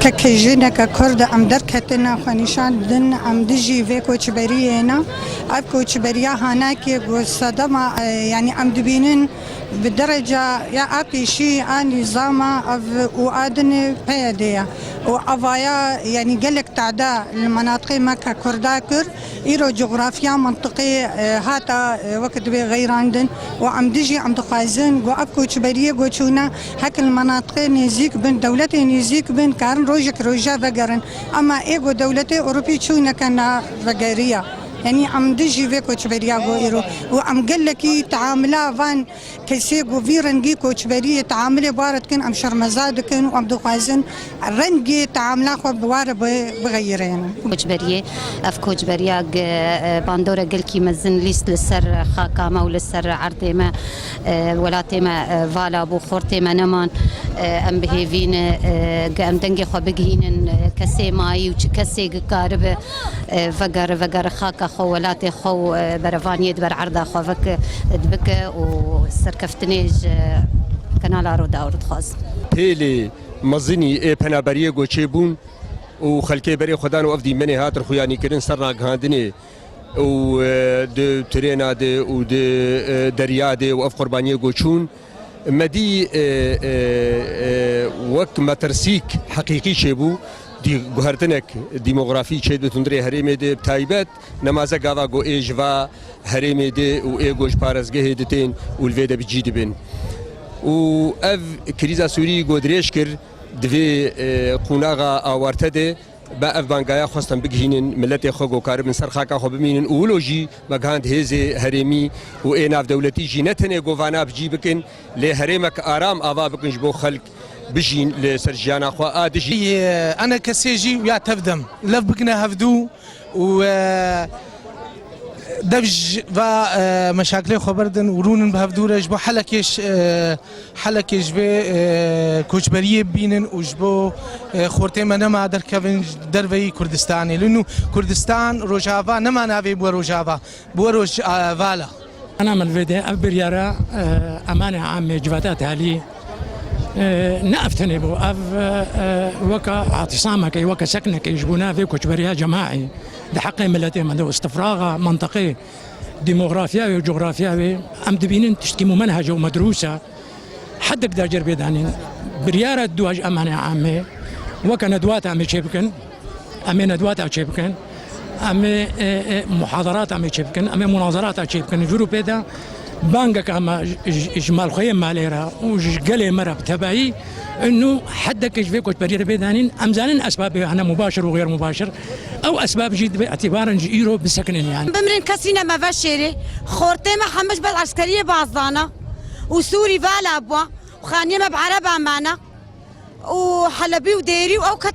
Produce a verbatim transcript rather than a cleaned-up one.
Kek jineke Kurd em derketine xwe nîşan didin, em dijî vê koçberiyê ne. Ev koçberiya hanekê ku sedema, e, yanî em dibînin bi dereca ya a pêşî a nîzama ev û a dinê P Y D ye. Û evaya, yanî gelek tade li menatiqê me ke Kurda kir, îro coxrafiya mintiqê, e, hata, e, wek divê xeyrandin û em dijî em dixwazin ku ev koçberiyê ku çûne hek li menatiqê nêzîk bin, dewletê nêzîk bin, karin rojek roja vegerin. Ema ê ku dewletê Ewropî çûneke navegeriya. Yanî em dijî vê koçberiya ku îro û em gelekî teamila van kesê ku vî rengî koçberiyê teamilê bi wa re dikin, em şermeza dikin û em dixwazin rengê teamila xwe bi wa re bi-, bixeyirênin. Koçberiyê, ev koçberiya gi, e, bandora gelkî mezin lîst li ser xaka me û li ser erdê me, e, welatê me, e, vala bû, xortê me neman, e, em bi hêvî ne, e, gi em dengê xwe bigihînin, e, kesê mayî û çi kesê gi karibe, e, vegere, vegere xaka xwe, welatê xwe û, e, berevaniyê di ber erda xwe veke, dibike û serkeftinê ji Kanala Rodawr dixwazim. Pêlê mezinî ê penaberiyê ku çêbûn û xelkê berê xwe dan û ev dîmenê hatin xuyanîkirin ser ragihandinê û, e, di tirêna de û di, e, derya de û ev qurbaniyê ku çûn. Me dî, e, e, e, wek metirsîk heqîqî çêbû, dî-, guhertinek demografî çêdibit hundirê herêmê de, bi taybet nemaze gava ku ê ji va herêmê de û ê ku ji parêzgehê ditên û li vê de bi cî dibin. Û ev krîza Sûrî ku dirêj kir, di vê, e, qonaxa awarte de, me ev bangaya xwestin bigihînin, miletê xwe ku karibin ser xaka xwe bimînin û wilo jî me gihand hêzê herêmî û ê navdewletî jî ne tenê ku vana bi cî bikin, lê herêmek aram ava bikin ji bo xelk bijîn li ser jiyana xwe a dijî. Ê, ene kesê jî ya tev dem. Lev bigine hevdû û, e, dev ji va, e, meşakilê xwe berdin û rûnin bi hevdû re ji bo helekê ş-, e, helekê ji vê, e, koçberiyê bibînin û ji bo, e, xortê me nema derkevin ji derveyî Kurdistanê. Li nû Kurdistan, Rojava nema navê bûye Rojava. Bi we roj, e, vala. Ana min vê de ev biryara, e, emanê amê civata talî, e, ne ev tenê bû. Ev, e, e, weka atisamekê, weka seknekê ji bo navê koçberiya cemaî di heqê miletê me de û istifraxa mintiqê, demografya wê û coxrafya wê em dibînin tiştkî mumenhece û medrûsa. Hedek da cer bê danîn. Biryara dua ji emanê amê weke nedwata em ê çê bikin. Em ê nedwata çê bikin. Em ê, e, e, muhadarata em ê çê bikin. Em ê munazarata çê bikin. Jûr û pê de bangeka me ji, ji, ji malxweyê malê re û ji gelê me re bi tevayî û hedeke ji vê koçberiyê re bê danîn. Em zanin esbabê hene mubaşir û xêr mubaşir. Ew esbab jî divê îtîbaran ji îro bisekinin yani. Bimrin kesî ne me veşêrê. Xortê me hemû ji ber eskeriyê bazdana û Sûrî vala bûa û xaniyê me bi ereba mane û Helebî û Dêrî û ew ket